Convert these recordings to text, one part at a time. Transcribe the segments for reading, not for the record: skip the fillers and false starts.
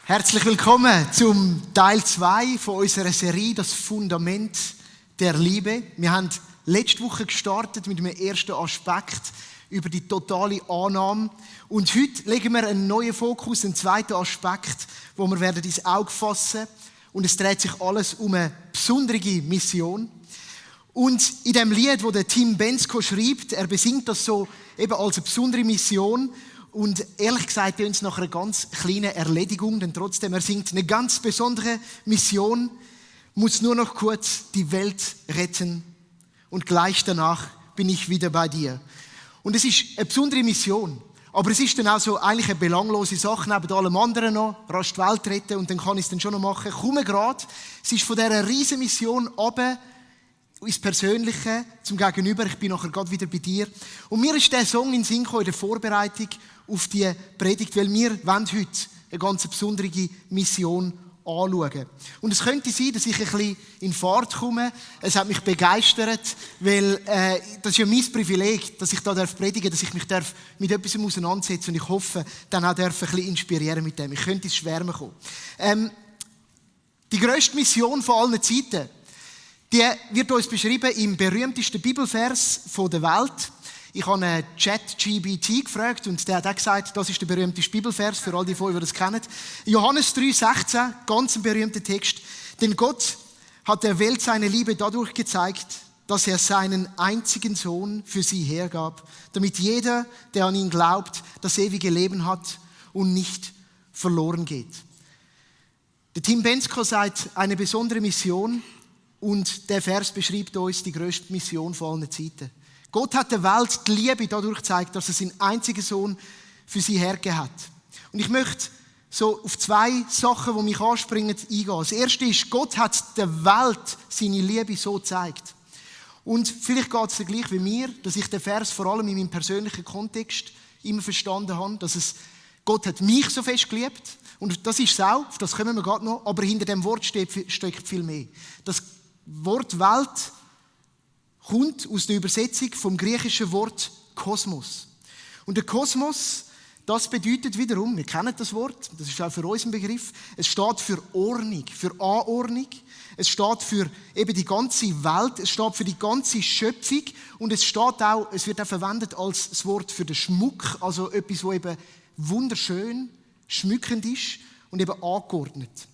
Herzlich willkommen zum Teil 2 von unserer Serie «Das Fundament der Liebe». Wir haben letzte Woche gestartet mit einem ersten Aspekt über die totale Annahme. Und heute legen wir einen neuen Fokus, einen zweiten Aspekt, wo wir ins Auge fassen werden. Und es dreht sich alles um eine besondere Mission. Und in dem Lied, das der Tim Bendzko schreibt, er besingt das so eben als eine besondere Mission. Und ehrlich gesagt, wir uns nach einer ganz kleinen Erledigung, denn trotzdem, er singt eine ganz besondere Mission, muss nur noch kurz die Welt retten und gleich danach bin ich wieder bei dir. Und es ist eine besondere Mission, aber es ist dann auch so eigentlich eine belanglose Sache, neben allem anderen noch, rasch die Welt retten und dann kann ich es dann schon noch machen. Kaum gerade, es ist von dieser riesen Mission runter ins Persönliche, zum Gegenüber, ich bin nachher gerade wieder bei dir. Und mir ist der Song in den Sinn gekommen, in der Vorbereitung auf die Predigt, weil wir wollen heute eine ganz besondere Mission anschauen. Und es könnte sein, dass ich ein bisschen in Fahrt komme. Es hat mich begeistert, weil das ist ja mein Privileg, dass ich da predigen darf, dass ich mich mit etwas auseinandersetzen und ich hoffe, dann auch ein bisschen inspirieren mit dem. Ich könnte ins Schwärmen kommen. Die grösste Mission von allen Zeiten, die wird uns beschrieben im berühmtesten Bibelvers der Welt. Ich habe einen ChatGPT gefragt und der hat auch gesagt, das ist der berühmteste Bibelvers, für all die von euch, die das kennen. Johannes 3,16, ganz ein berühmter Text. Denn Gott hat der Welt seine Liebe dadurch gezeigt, dass er seinen einzigen Sohn für sie hergab, damit jeder, der an ihn glaubt, das ewige Leben hat und nicht verloren geht. Der Tim Bendzko sagt, eine besondere Mission. Und der Vers beschreibt uns die grösste Mission von allen Zeiten. Gott hat der Welt die Liebe dadurch gezeigt, dass er seinen einzigen Sohn für sie hergegeben hat. Und ich möchte so auf zwei Sachen, die mich anspringen, eingehen. Das erste ist, Gott hat der Welt seine Liebe so gezeigt. Und vielleicht geht es dir gleich wie mir, dass ich den Vers vor allem in meinem persönlichen Kontext immer verstanden habe, dass Gott hat mich so fest geliebt. Und das ist es auch, auf das kommen wir gerade noch, aber hinter dem Wort steckt viel mehr. Das Wort Welt kommt aus der Übersetzung vom griechischen Wort Kosmos. Und der Kosmos, das bedeutet wiederum, wir kennen das Wort, das ist auch für uns ein Begriff, es steht für Ordnung, für Anordnung, es steht für eben die ganze Welt, es steht für die ganze Schöpfung und es steht auch, es wird auch verwendet als das Wort für den Schmuck, also etwas, wo eben wunderschön, schmückend ist und eben angeordnet.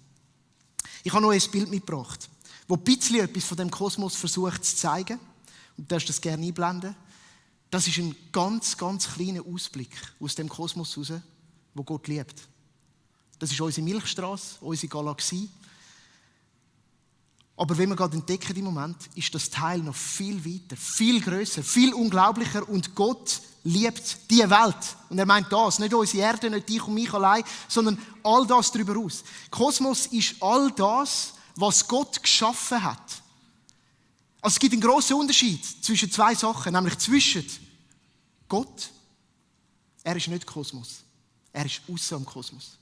Ich habe noch ein Bild mitgebracht, wo ein bisschen etwas von dem Kosmos versucht zu zeigen. Und du darfst das gerne einblenden. Das ist ein ganz, ganz kleiner Ausblick aus dem Kosmos raus, wo Gott liebt. Das ist unsere Milchstraße, unsere Galaxie. Aber wenn wir gerade entdecken im Moment, ist das Teil noch viel weiter, viel grösser, viel unglaublicher und Gott liebt die Welt. Und er meint das, nicht unsere Erde, nicht dich und mich allein, sondern all das darüber aus. Kosmos ist all das, was Gott geschaffen hat. Also es gibt einen grossen Unterschied zwischen zwei Sachen, nämlich zwischen Gott, er ist nicht Kosmos, er ist außer dem Kosmos.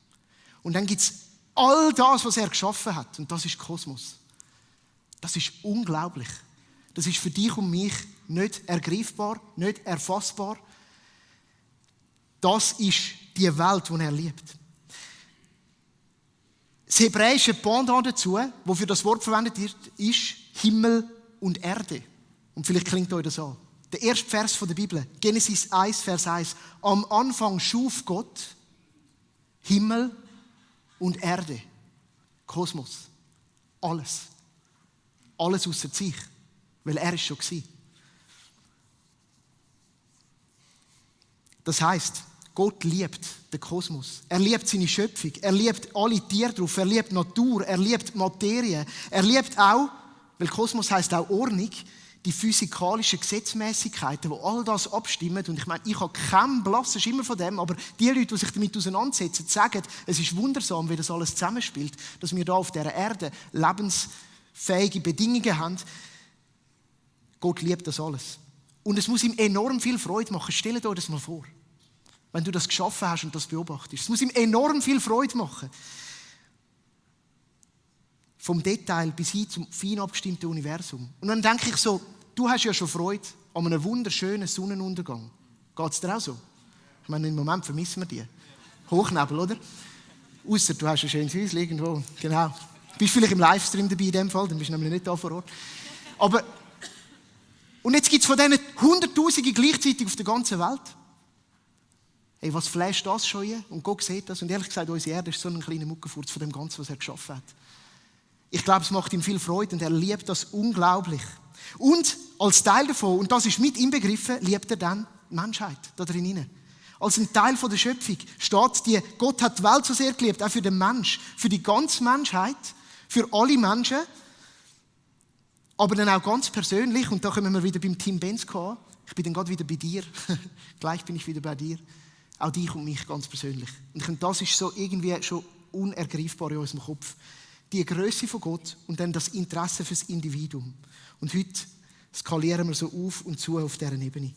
Und dann gibt es all das, was er geschaffen hat, und das ist Kosmos. Das ist unglaublich. Das ist für dich und mich nicht ergreifbar, nicht erfassbar. Das ist die Welt, die er liebt. Das hebräische Pendant dazu, wofür das Wort verwendet wird, ist Himmel und Erde. Und vielleicht klingt euch das an. Der erste Vers der Bibel, Genesis 1, Vers 1. Am Anfang schuf Gott Himmel und Erde. Kosmos. Alles. Alles ausser sich. Weil er ist schon gewesen. Das heisst, Gott liebt den Kosmos. Er liebt seine Schöpfung. Er liebt alle Tiere drauf. Er liebt Natur. Er liebt Materie. Er liebt auch, weil Kosmos heisst auch Ordnung, die physikalischen Gesetzmäßigkeiten, die all das abstimmen. Und ich meine, ich habe keinen blassen Schimmer von dem, aber die Leute, die sich damit auseinandersetzen, sagen, es ist wundersam, wie das alles zusammenspielt, dass wir da auf dieser Erde lebensfähige Bedingungen haben. Gott liebt das alles. Und es muss ihm enorm viel Freude machen. Stellt euch das mal vor. Wenn du das geschaffen hast und das beobachtest. Es muss ihm enorm viel Freude machen. Vom Detail bis hin zum fein abgestimmten Universum. Und dann denke ich so, du hast ja schon Freude an einem wunderschönen Sonnenuntergang. Geht es dir auch so? Ich meine, im Moment vermissen wir die. Hochnebel, oder? Ausser du hast ein schönes Häuschen irgendwo. Genau. Du bist vielleicht im Livestream dabei in dem Fall, dann bist du nämlich nicht da vor Ort. Aber, und jetzt gibt es von denen Hunderttausende gleichzeitig auf der ganzen Welt. Hey, was flasht das schon hier? Und Gott sieht das. Und ehrlich gesagt, unsere Erde ist so ein kleiner Muckenfurz von dem Ganzen, was er geschaffen hat. Ich glaube, es macht ihm viel Freude und er liebt das unglaublich. Und als Teil davon, und das ist mit inbegriffen, liebt er dann die Menschheit da drin hinein. Als ein Teil von der Schöpfung steht Gott hat die Welt so sehr geliebt, auch für den Mensch, für die ganze Menschheit, für alle Menschen, aber dann auch ganz persönlich, und da kommen wir wieder beim Tim Bensko an. Ich bin dann gerade wieder bei dir. Gleich bin ich wieder bei dir. Auch dich und mich ganz persönlich. Und ich finde, das ist so irgendwie schon unergreifbar in unserem Kopf. Die Größe von Gott und dann das Interesse fürs Individuum. Und heute skalieren wir so auf und zu auf dieser Ebene.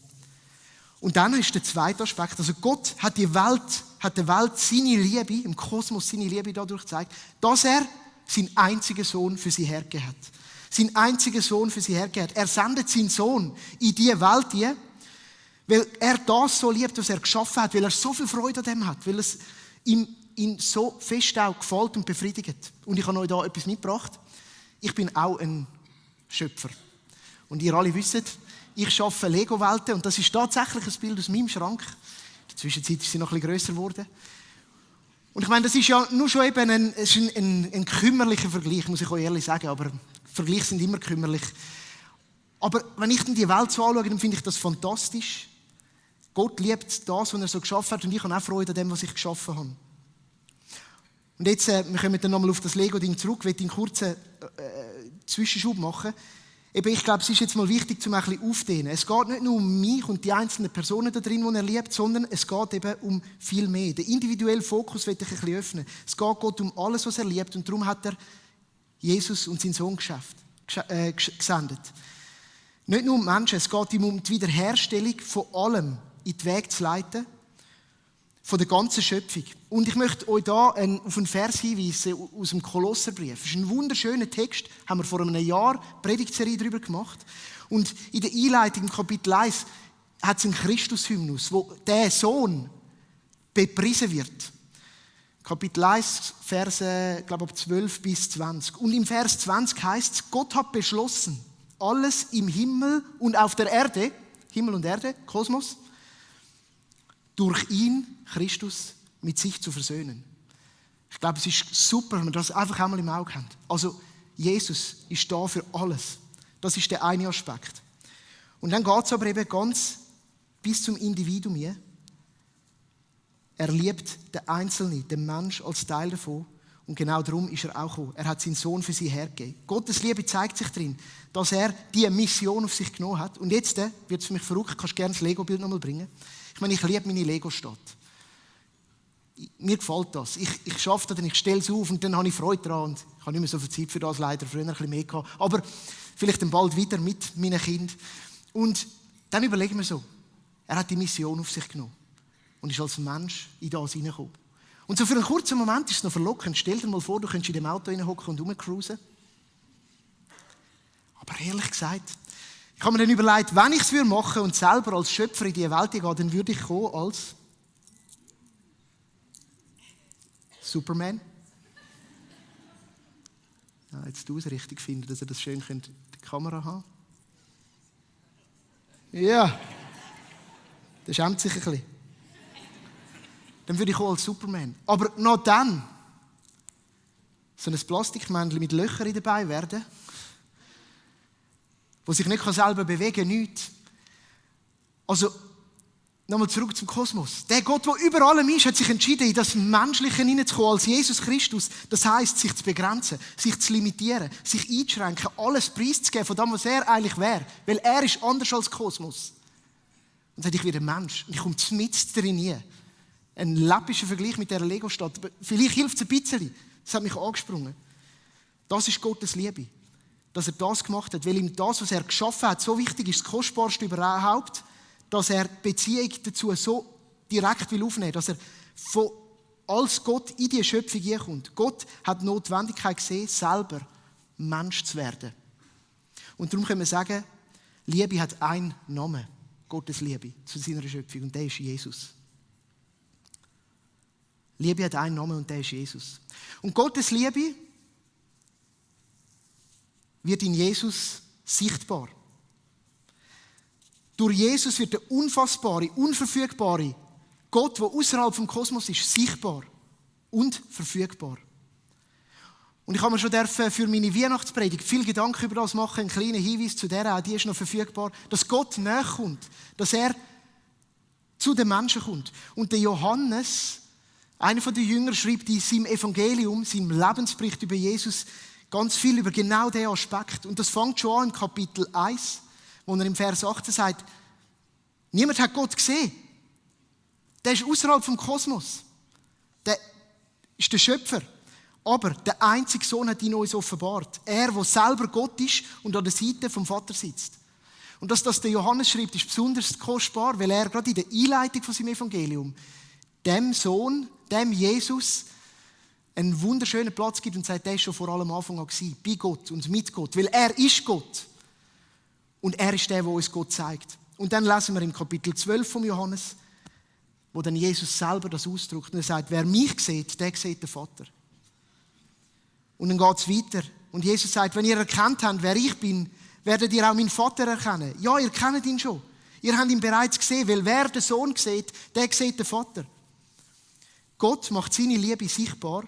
Und dann ist der zweite Aspekt. Also Gott hat der Welt seine Liebe, im Kosmos seine Liebe dadurch gezeigt, dass er seinen einzigen Sohn für sie hergegeben hat. Seinen einzigen Sohn für sie hergegeben hat. Er sendet seinen Sohn in diese Welt hier, weil er das so liebt, was er geschaffen hat, weil er so viel Freude an dem hat, weil es ihm so fest auch gefällt und befriedigt. Und ich habe euch da etwas mitgebracht. Ich bin auch ein Schöpfer. Und ihr alle wisst, ich schaffe Lego-Welten und das ist tatsächlich ein Bild aus meinem Schrank. In der Zwischenzeit ist sie noch ein bisschen grösser geworden. Und ich meine, das ist ja nur schon eben ein kümmerlicher Vergleich, muss ich euch ehrlich sagen, aber Vergleiche sind immer kümmerlich. Aber wenn ich dann die Welt so anschaue, dann finde ich das fantastisch. Gott liebt das, was er so geschaffen hat und ich habe auch Freude an dem, was ich geschaffen habe. Und jetzt, wir kommen dann nochmal auf das Lego-Ding zurück, ich möchte einen kurzen Zwischenschub machen. Eben, ich glaube, es ist jetzt mal wichtig, um ein bisschen aufzudehnen. Es geht nicht nur um mich und die einzelnen Personen da drin, die er liebt, sondern es geht eben um viel mehr. Den individuellen Fokus möchte ich ein bisschen öffnen. Es geht Gott um alles, was er liebt und darum hat er Jesus und seinen Sohn gesendet. Nicht nur um Menschen, es geht ihm um die Wiederherstellung von allem in den Weg zu leiten, von der ganzen Schöpfung. Und ich möchte euch da auf einen Vers hinweisen aus dem Kolosserbrief. Das ist ein wunderschöner Text, haben wir vor einem Jahr eine Predigtserie darüber gemacht. Und in der Einleitung, im Kapitel 1, hat es einen Christus-Hymnus, wo der Sohn bepriesen wird. Kapitel 1, Verse, glaube ich, ab 12 bis 20. Und im Vers 20 heißt es, Gott hat beschlossen, alles im Himmel und auf der Erde, Himmel und Erde, Kosmos, durch ihn, Christus, mit sich zu versöhnen. Ich glaube, es ist super, wenn wir das einfach einmal im Auge haben. Also, Jesus ist da für alles. Das ist der eine Aspekt. Und dann geht es aber eben ganz bis zum Individuum hier. Er liebt den Einzelnen, den Mensch als Teil davon. Und genau darum ist er auch gekommen. Er hat seinen Sohn für sie hergegeben. Gottes Liebe zeigt sich darin, dass er diese Mission auf sich genommen hat. Und jetzt wird es für mich verrückt, kannst du gerne das Lego-Bild nochmal bringen. Ich meine, ich liebe meine Lego-Stadt. Mir gefällt das. Ich schaffe das, ich stelle es auf und dann habe ich Freude daran. Und ich habe nicht mehr so viel Zeit für das, leider früher ein bisschen mehr gehabt. Aber vielleicht dann bald wieder mit meinen Kindern. Und dann überlegen wir so, er hat die Mission auf sich genommen und ist als Mensch in das hineingekommen. Und so für einen kurzen Moment ist es noch verlockend. Stell dir mal vor, du könntest in dem Auto reinhocken und rumcruisen. Aber ehrlich gesagt, ich habe mir dann überlegt, wenn ich es machen würde und selber als Schöpfer in diese Welt gehe, dann würde ich kommen als Superman. Ja, jetzt du es richtig finden, dass ihr das schön könnt, die Kamera haben. Ja, das schämt sich ein bisschen. Dann würde ich auch als Superman. Aber noch dann, so ein Plastikmännchen mit Löchern dabei werden, wo sich nicht selber bewegen kann, nichts. Also, nochmal zurück zum Kosmos. Der Gott, der über allem ist, hat sich entschieden, in das Menschliche hineinzukommen als Jesus Christus. Das heisst, sich zu begrenzen, sich zu limitieren, sich einzuschränken, alles preiszugeben von dem, was er eigentlich wäre. Weil er ist anders als Kosmos. Und dann ich wieder Mensch. Und ich komme mitten drin hin. Ein läppischer Vergleich mit dieser Lego-Stadt. Vielleicht hilft es ein bisschen. Das hat mich angesprungen. Das ist Gottes Liebe. Dass er das gemacht hat. Weil ihm das, was er geschaffen hat, so wichtig ist, das Kostbarste überhaupt, dass er die Beziehung dazu so direkt aufnehmen will. Dass er als Gott in die Schöpfung hineinkommt. Gott hat die Notwendigkeit gesehen, selber Mensch zu werden. Und darum können wir sagen, Liebe hat einen Namen. Gottes Liebe zu seiner Schöpfung. Und der ist Jesus. Liebe hat einen Namen und der ist Jesus. Und Gottes Liebe wird in Jesus sichtbar. Durch Jesus wird der unfassbare, unverfügbare Gott, der außerhalb vom Kosmos ist, sichtbar und verfügbar. Und ich habe mir schon für meine Weihnachtspredigt viel Gedanken über das machen, einen kleinen Hinweis zu der, auch die ist noch verfügbar, dass Gott näher kommt, dass er zu den Menschen kommt. Und der Johannes, einer der Jünger, schreibt in seinem Evangelium, seinem Lebensbericht über Jesus, ganz viel über genau diesen Aspekt. Und das fängt schon an im Kapitel 1, wo er im Vers 18 sagt, niemand hat Gott gesehen. Der ist außerhalb vom Kosmos. Der ist der Schöpfer. Aber der einzige Sohn hat ihn uns offenbart. Er, der selber Gott ist und an der Seite vom Vater sitzt. Und dass das der Johannes schreibt, ist besonders kostbar, weil er gerade in der Einleitung von seinem Evangelium dem Sohn, dem Jesus, einen wunderschönen Platz gibt und sagt, der ist schon vor allem am Anfang an gewesen, bei Gott und mit Gott. Weil er ist Gott. Und er ist der uns Gott zeigt. Und dann lesen wir im Kapitel 12 von Johannes, wo dann Jesus selber das ausdrückt. Und er sagt, wer mich sieht, der sieht den Vater. Und dann geht es weiter. Und Jesus sagt, wenn ihr erkannt habt, wer ich bin, werdet ihr auch meinen Vater erkennen. Ja, ihr kennt ihn schon. Ihr habt ihn bereits gesehen, weil wer den Sohn sieht, der sieht den Vater. Gott macht seine Liebe sichtbar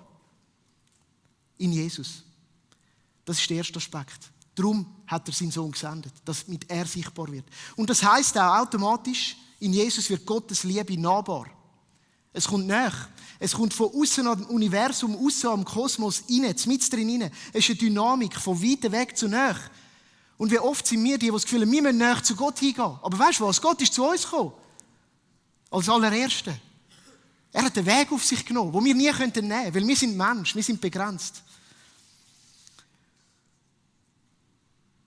in Jesus. Das ist der erste Aspekt. Darum hat er seinen Sohn gesendet, damit er sichtbar wird. Und das heisst auch automatisch, in Jesus wird Gottes Liebe nahbar. Es kommt nach. Es kommt von außen am Universum, außen am Kosmos rein, mit drin rein. Es ist eine Dynamik von weit weg zu nah. Und wie oft sind wir die das Gefühl haben, wir müssen näher zu Gott hingehen. Aber weißt du was? Gott ist zu uns gekommen. Als allererster. Er hat einen Weg auf sich genommen, den wir nie nehmen könnten, weil wir sind Menschen, wir sind begrenzt.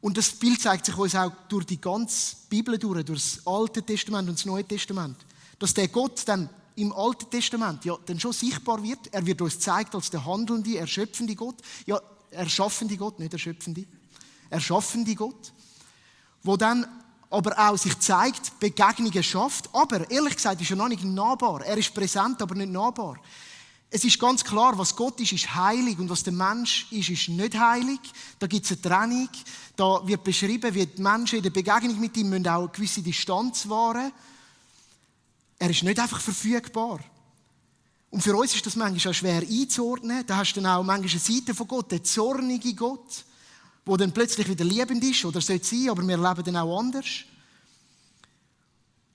Und das Bild zeigt sich uns auch durch die ganze Bibel durch das Alte Testament und das Neue Testament. Dass der Gott dann im Alten Testament ja dann schon sichtbar wird. Er wird uns gezeigt als der handelnde, erschöpfende Gott. Ja, erschaffende Gott, nicht erschöpfende. Erschaffende Gott. Wo dann aber auch sich zeigt, Begegnungen schafft. Aber ehrlich gesagt ist er noch nicht nahbar. Er ist präsent, aber nicht nahbar. Es ist ganz klar, was Gott ist heilig und was der Mensch ist nicht heilig. Da gibt es eine Trennung. Da wird beschrieben, wie die Menschen in der Begegnung mit ihm müssen auch eine gewisse Distanz wahren. Er ist nicht einfach verfügbar. Und für uns ist das manchmal auch schwer einzuordnen. Da hast du dann auch manchmal eine Seite von Gott, der zornige Gott, der dann plötzlich wieder liebend ist oder sollte sein, aber wir leben dann auch anders.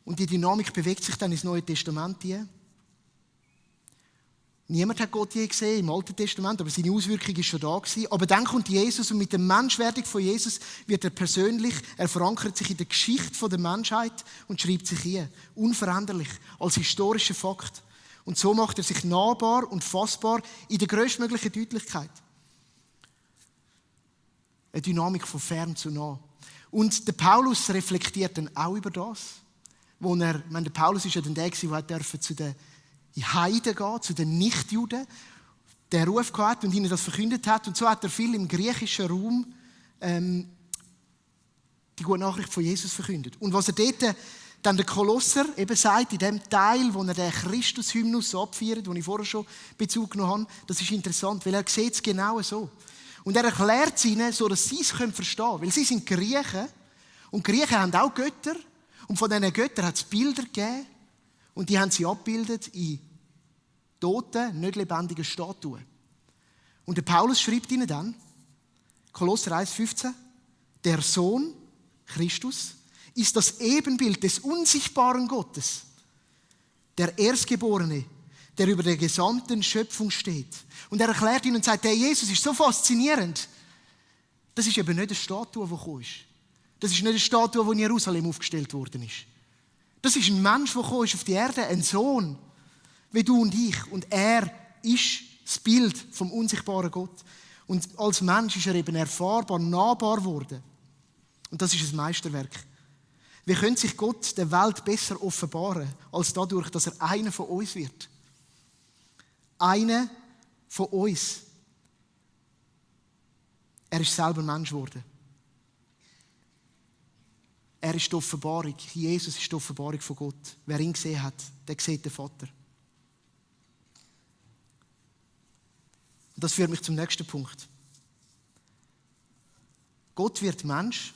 Und die Dynamik bewegt sich dann ins Neue Testament hin. Niemand hat Gott je gesehen im Alten Testament, aber seine Auswirkung ist schon da gewesen. Aber dann kommt Jesus und mit der Menschwerdung von Jesus wird er persönlich, er verankert sich in der Geschichte der Menschheit und schreibt sich hier, unveränderlich, als historischer Fakt. Und so macht er sich nahbar und fassbar in der grösstmöglichen Deutlichkeit. Eine Dynamik von fern zu nah. Und der Paulus reflektiert dann auch über das, wo der Paulus ist ja dann der zu den Heiden gehen, zu den Nichtjuden, der Ruf gehabt und ihnen das verkündet hat. Und so hat er viel im griechischen Raum die gute Nachricht von Jesus verkündet. Und was er dort dann der Kolosser eben sagt, in dem Teil, wo er den Christus-Hymnus abfeiert, den ich vorher schon Bezug genommen habe, das ist interessant, weil er sieht es genau so. Und er erklärt es ihnen, so dass sie es verstehen können. Weil sie sind Griechen und Griechen haben auch Götter. Und von diesen Göttern hat es Bilder gegeben. Und die haben sie abgebildet in toten, nicht lebendigen Statuen. Und der Paulus schreibt ihnen dann, Kolosser 1,15, der Sohn, Christus, ist das Ebenbild des unsichtbaren Gottes, der Erstgeborene, der über der gesamten Schöpfung steht. Und er erklärt ihnen und sagt, der Jesus ist so faszinierend. Das ist eben nicht eine Statue, die gekommen ist. Das ist nicht eine Statue, die in Jerusalem aufgestellt worden ist. Das ist ein Mensch, der gekommen ist auf die Erde, ein Sohn, wie du und ich. Und er ist das Bild vom unsichtbaren Gott. Und als Mensch ist er eben erfahrbar, nahbar geworden. Und das ist ein Meisterwerk. Wie könnte sich Gott der Welt besser offenbaren, als dadurch, dass er einer von uns wird? Einer von uns. Er ist selber Mensch geworden. Er ist die Offenbarung. Jesus ist die Offenbarung von Gott. Wer ihn gesehen hat, der sieht den Vater. Das führt mich zum nächsten Punkt. Gott wird Mensch,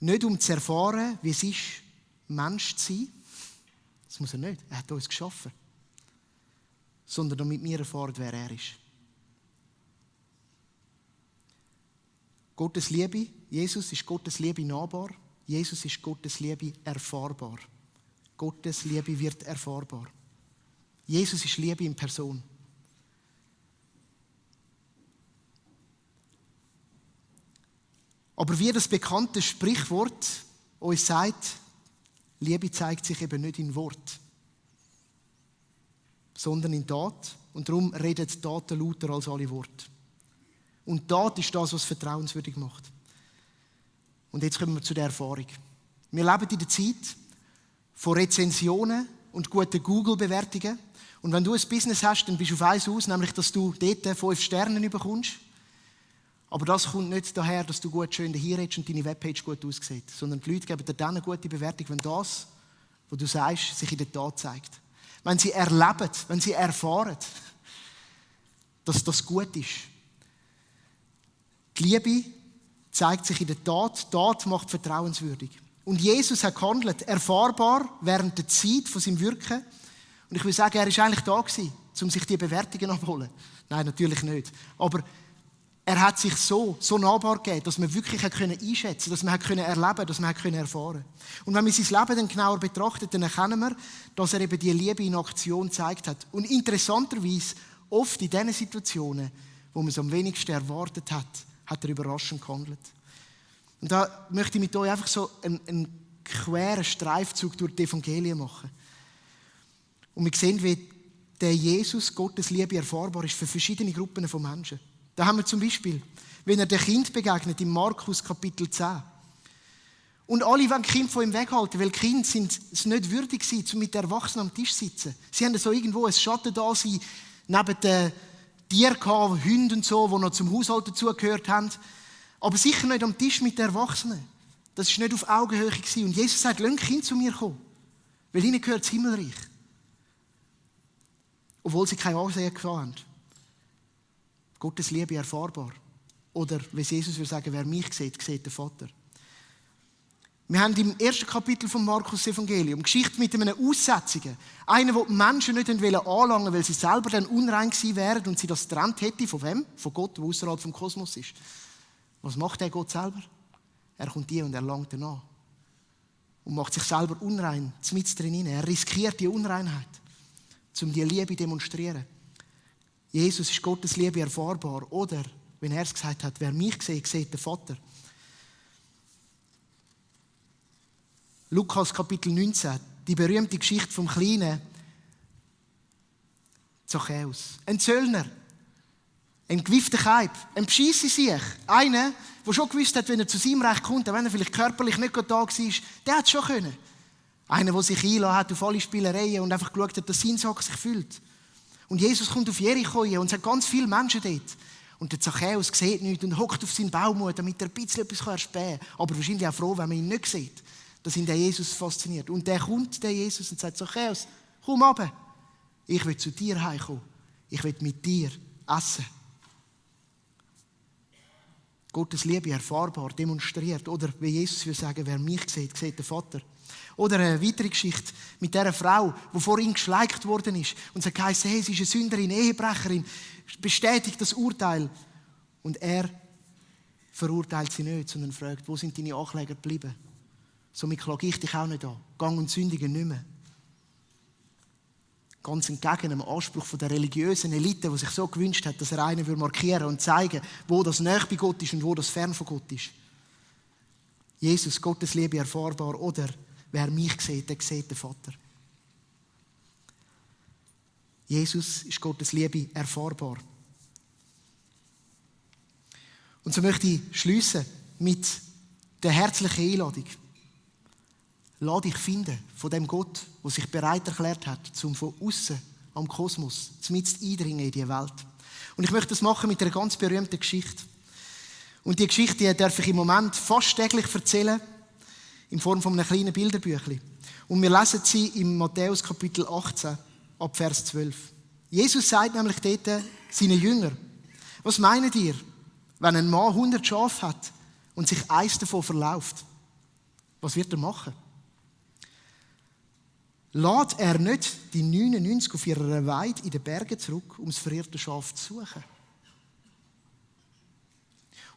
nicht um zu erfahren, wie es ist, Mensch zu sein. Das muss er nicht. Er hat uns geschaffen. Sondern damit wir erfahren, wer er ist. Gottes Liebe, Jesus ist Gottes Liebe nahbar. Jesus ist Gottes Liebe erfahrbar. Gottes Liebe wird erfahrbar. Jesus ist Liebe in Person. Aber wie das bekannte Sprichwort uns sagt, Liebe zeigt sich eben nicht in Wort, sondern in Tat. Und darum redet Taten lauter als alle Worte. Und Tat ist das, was vertrauenswürdig macht. Und jetzt kommen wir zu der Erfahrung. Wir leben in der Zeit von Rezensionen und guten Google-Bewertungen. Und wenn du ein Business hast, dann bist du auf eins aus, nämlich, dass du dort 5 Sterne bekommst. Aber das kommt nicht daher, dass du gut schön hier redest und deine Webpage gut aussieht. Sondern die Leute geben dir dann eine gute Bewertung, wenn das, was du sagst, sich in der Tat zeigt. Wenn sie erleben, wenn sie erfahren, dass das gut ist. Die Liebe zeigt sich in der Tat. Die Tat macht vertrauenswürdig. Und Jesus hat gehandelt, erfahrbar während der Zeit von seinem Wirken. Und ich will sagen, er war eigentlich da gewesen, um sich die Bewertungen abzuholen. Nein, natürlich nicht. Aber er hat sich so nahbar gegeben, dass man wirklich einschätzen konnte, dass man erleben konnte, dass man erfahren konnte. Und wenn wir sein Leben dann genauer betrachten, dann erkennen wir, dass er eben die Liebe in Aktion gezeigt hat. Und interessanterweise, oft in den Situationen, wo man es am wenigsten erwartet hat, hat er überraschend gehandelt. Und da möchte ich mit euch einfach so einen queren Streifzug durch die Evangelien machen. Und wir sehen, wie der Jesus, Gottes Liebe, erfahrbar ist für verschiedene Gruppen von Menschen. Da haben wir zum Beispiel, wenn er dem Kind begegnet, im Markus Kapitel 10. Und alle wollen Kind von ihm weghalten, weil die Kinder sind es nicht würdig waren, um mit den Erwachsenen am Tisch zu sitzen. Sie haben so irgendwo ein Schatten da sein, neben den Tieren gehabt, Hunde und so, die noch zum Haushalt dazugehört haben. Aber sicher nicht am Tisch mit den Erwachsenen. Das war nicht auf Augenhöhe gewesen. Und Jesus sagt, lasst Kind zu mir kommen, weil ihnen gehört das Himmelreich. Obwohl sie kein Ansehen haben. Gottes Liebe erfahrbar. Oder, wie Jesus würde sagen, wer mich sieht, sieht den Vater. Wir haben im ersten Kapitel vom Markus Evangelium Geschichte mit einem Aussätzigen. Einer, der die Menschen nicht anlangen wollten, weil sie selber dann unrein gewesen wären und sie das getrennt hätten. Von wem? Von Gott, der außerhalb vom Kosmos ist. Was macht der Gott selber? Er kommt hier und er langt danach. Und macht sich selber unrein, mitten drin. Er riskiert die Unreinheit, um die Liebe zu demonstrieren. Jesus ist Gottes Liebe erfahrbar. Oder, wenn er es gesagt hat, wer mich sieht, sieht den Vater. Lukas Kapitel 19, die berühmte Geschichte vom kleinen Zachäus. Ein Zöllner, ein gewiefter Kaib, ein bescheisse sich. Einer, der schon gewusst hat, wenn er zu seinem Recht kommt, wenn er vielleicht körperlich nicht da war, der hat es schon können. Einer, der sich einlassen hat auf alle Spielereien und einfach geschaut hat, dass sein Sack sich füllt. Und Jesus kommt auf Jericho und es hat ganz viele Menschen dort. Und der Zachäus sieht nichts und hockt auf seinen Baumut, damit er ein bisschen etwas erspähen kann. Aber wahrscheinlich auch froh, wenn man ihn nicht sieht. Das ihn der Jesus fasziniert. Und der kommt, der Jesus, und sagt, Zachäus, komm runter. Ich will zu dir heimkommen. Ich will mit dir essen. Gottes Liebe erfahrbar, demonstriert. Oder wie Jesus will sagen, wer mich sieht, sieht den Vater. Oder eine weitere Geschichte mit dieser Frau, die vor ihm geschleicht worden ist. Und sie hat geheißen, hey, sie ist eine Sünderin, Ehebrecherin, bestätigt das Urteil. Und er verurteilt sie nicht, sondern fragt, wo sind deine Ankläger geblieben? Somit klage ich dich auch nicht an. Gang und sündige nicht mehr. Ganz entgegen dem Anspruch der religiösen Elite, die sich so gewünscht hat, dass er einen markieren und zeigen, wo das nahe bei Gott ist und wo das fern von Gott ist. Jesus, Gottes Liebe erfahrbar. Oder wer mich sieht, der sieht den Vater. Jesus ist Gottes Liebe erfahrbar. Und so möchte ich schliessen mit der herzlichen Einladung. Lass dich finden von dem Gott, der sich bereit erklärt hat, um von außen am Kosmos zumindest eindringen in die Welt. Und ich möchte das machen mit einer ganz berühmten Geschichte. Und die Geschichte darf ich im Moment fast täglich erzählen, in Form von einem kleinen Bilderbüchlein. Und wir lesen sie im Matthäus Kapitel 18, ab Vers 12. Jesus sagt nämlich dort seinen Jüngern: Was meint ihr, wenn ein Mann 100 Schafe hat und sich eins davon verläuft? Was wird er machen? Lässt er nicht die 99 auf ihrer Weide in den Bergen zurück, um das verirrte Schaf zu suchen?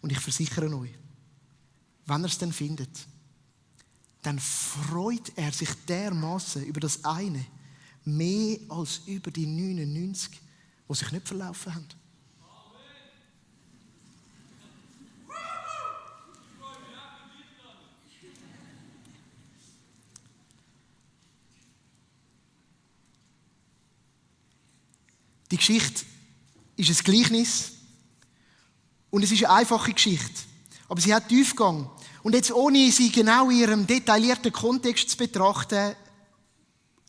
Und ich versichere euch, wenn er es dann findet, dann freut er sich dermaßen über das eine, mehr als über die 99, die sich nicht verlaufen haben. Die Geschichte ist ein Gleichnis und es ist eine einfache Geschichte, aber sie hat Tiefgang. Und jetzt, ohne sie genau in ihrem detaillierten Kontext zu betrachten,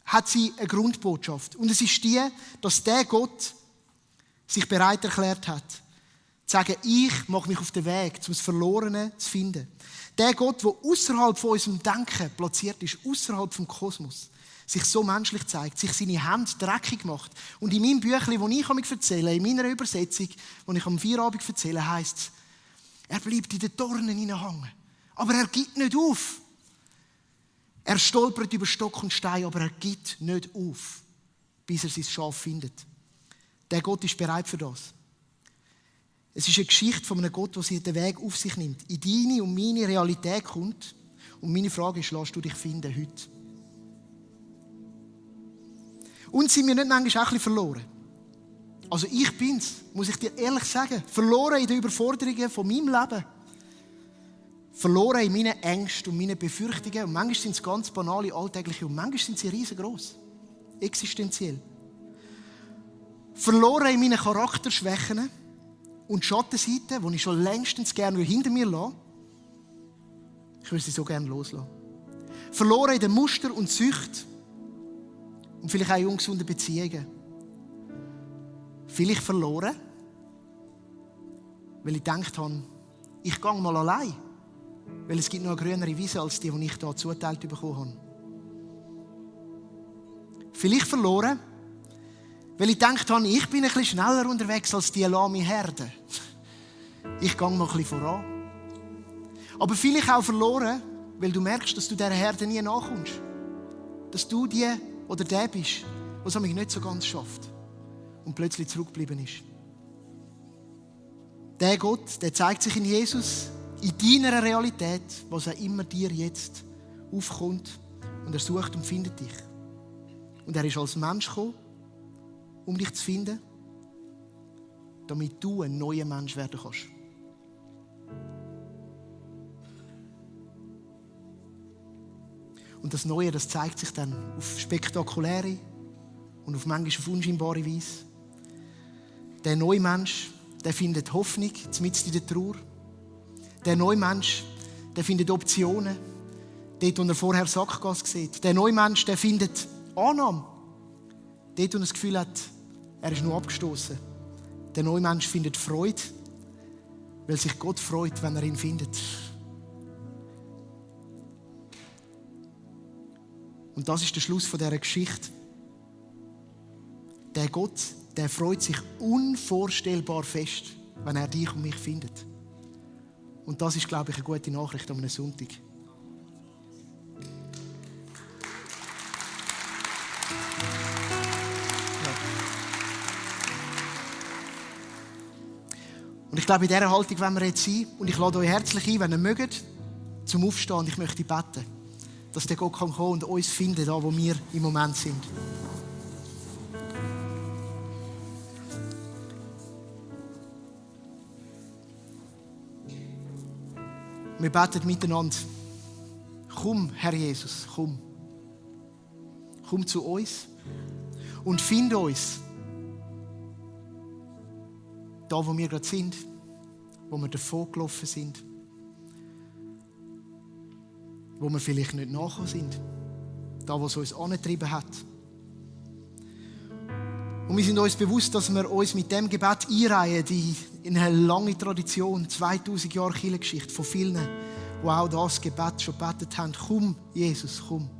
hat sie eine Grundbotschaft. Und es ist die, dass der Gott sich bereit erklärt hat, zu sagen: Ich mache mich auf den Weg, um das Verlorene zu finden. Der Gott, der außerhalb von unserem Denken platziert ist, außerhalb vom Kosmos, sich so menschlich zeigt, sich seine Hände dreckig macht. Und in meinem Büchlein, das ich erzähle, in meiner Übersetzung, die ich am Feierabend erzähle, heisst es: Er bleibt in den Dornen hineinhängen. Aber er gibt nicht auf. Er stolpert über Stock und Stein, aber er gibt nicht auf, bis er sein Schaf findet. Der Gott ist bereit für das. Es ist eine Geschichte von einem Gott, der den Weg auf sich nimmt, in deine und meine Realität kommt. Und meine Frage ist: Lass du dich finden heute? Und sind wir nicht manchmal auch ein bisschen verloren? Also ich bin's, muss ich dir ehrlich sagen. Verloren in den Überforderungen von meinem Leben. Verloren in meinen Ängsten und meinen Befürchtungen. Und manchmal sind es ganz banale, alltägliche und manchmal sind sie riesengroß. Existenziell. Verloren in meinen Charakterschwächen und Schattenseiten, die ich schon längstens gerne hinter mir lasse. Ich würde sie so gerne loslassen. Verloren in den Muster und Süchten und vielleicht auch in ungesunden Beziehungen. Vielleicht verloren, weil ich gedacht habe, ich gehe mal allein. Weil es gibt noch eine grünere Wiese als die ich hier zuteilt bekommen habe. Vielleicht verloren, weil ich gedacht habe, ich bin ein bisschen schneller unterwegs als die lahme Herde. Ich gehe mal ein bisschen voran. Aber vielleicht auch verloren, weil du merkst, dass du dieser Herde nie nachkommst. Dass du die oder der bist, der es nicht so ganz schafft und plötzlich zurückgeblieben ist. Der Gott, der zeigt sich in Jesus, in deiner Realität, was auch immer dir jetzt aufkommt, und er sucht und findet dich. Und er ist als Mensch gekommen, um dich zu finden, damit du ein neuer Mensch werden kannst. Und das Neue, das zeigt sich dann auf spektakuläre und auf manchmal auf unscheinbare Weise. Der neue Mensch, der findet Hoffnung mitten in der Trauer. Der neue Mensch, der findet Optionen, dort, wo er vorher Sackgasse sieht. Der neue Mensch, der findet Annahme, dort, wo er das Gefühl hat, er ist nur abgestoßen. Der neue Mensch findet Freude, weil sich Gott freut, wenn er ihn findet. Und das ist der Schluss von dieser Geschichte. Der Gott, der freut sich unvorstellbar fest, wenn er dich und mich findet. Und das ist, glaube ich, eine gute Nachricht an einem Sonntag. Ja. Und ich glaube, in dieser Haltung wollen wir jetzt sein. Und ich lade euch herzlich ein, wenn ihr mögt, zum Aufstehen. Und ich möchte beten, dass der Gott kommen kann und uns finden, da wo wir im Moment sind. Wir beten miteinander. Komm, Herr Jesus, komm. Komm zu uns und finde uns da, wo wir gerade sind, wo wir davon gelaufen sind, wo wir vielleicht nicht nachgekommen sind, da, wo es uns angetrieben hat. Und wir sind uns bewusst, dass wir uns mit dem Gebet einreihen, in eine lange Tradition, 2000 Jahre Kirchengeschichte von vielen, die auch das Gebet schon gebetet haben. Komm, Jesus, komm.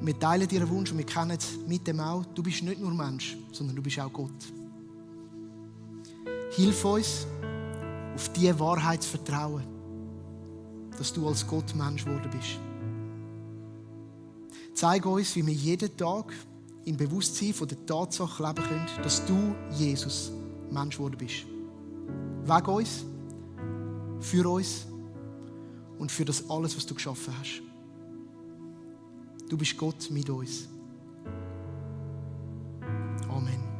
wir teilen ihren Wunsch und wir kennen mit dem auch, du bist nicht nur Mensch, sondern du bist auch Gott. Hilf uns, auf diese Wahrheit zu vertrauen, dass du als Gott Mensch geworden bist. Zeig uns, wie wir jeden Tag im Bewusstsein von der Tatsache leben können, dass du, Jesus, Mensch geworden bist. Wegen uns, für uns und für das alles, was du geschaffen hast. Du bist Gott mit uns. Amen.